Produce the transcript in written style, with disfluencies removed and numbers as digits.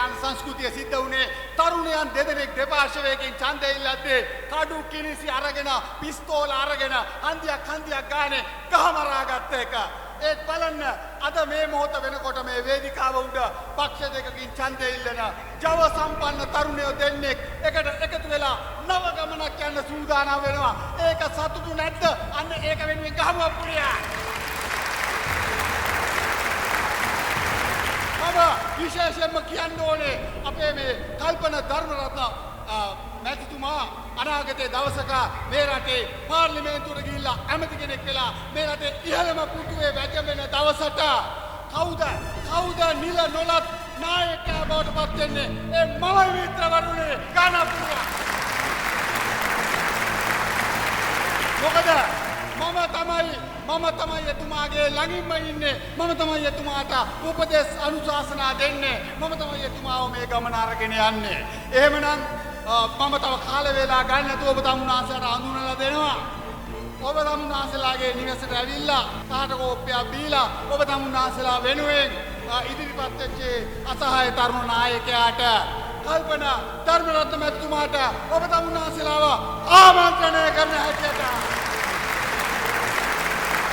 යාන සංස්කෘතිය සිද්ධ වුණේ තරුණයන් දෙදෙනෙක් දෙපාර්ශවයකින් ඡන්දය ඉල්ලද්දී කඩු කිනිසි අරගෙන, පිස්තෝල අරගෙන හන්දියක් හන්දියක් ගානේ ගහමරා ගත්ත එක. ඒත් බලන්න, අද මේ මොහොත වෙනකොට මේ වේදිකාව උඩ පක්ෂ දෙකකින් ඡන්දය ඉල්ලන ජව සම්පන්න තරුණයෝ දෙන්නෙක් එකට එකතු වෙලා නව ගමනක් යන්න සූදානම් වෙනවා. ඒක සතුටු නැද්ද? අන්න ඒක වෙනුවෙන් ගහමු අප්පුඩියා. මම විශේෂයෙන්ම කියන්න ඕනේ, අපේ මේ කල්පන ධර්මරත්න මැතිතුමා අනාගතයේ දවසක මේ රටේ පාර්ලිමේන්තුවට ගිහිල්ලා ඇමති කෙනෙක් වෙලා මේ රටේ ඉහළම පුටුවේ වැජඹෙන දවසට කවුද කවුද නිල නොලත් නායකයා බවට පත් වෙන්නේ? ඒ මමයි මිත්‍රවරුනි, ගාන පුළුවන්. මොකද මම තමයි එතුමාගේ ළඟින්ම ඉන්නේ. මම තමයි එතුමාට උපදෙස් අනුශාසනා දෙන්නේ. මම තමයි එතුමාව මේ ගමන අරගෙන යන්නේ. එහෙමනම් මම තව කාල වේලා ගන්න නැතුව ඔබ තමුන්නාන්සේලාට හඳුන්වලා දෙනවා. ඔබ තමුන්නාන්සේලාගේ නිවසට ඇවිල්ලා කාට කෝප්පයක් බීලා ඔබ තමුන්නාන්සේලා වෙනුවෙන් ඉදිරිපත් වෙච්ච අසහාය තරුණ නායකයාට, කල්පන ධර්මරත්න මැතිතුමාට ඔබ තමුන්නාන්සේලාව ආමන්ත්‍රණය කරන හැටියට.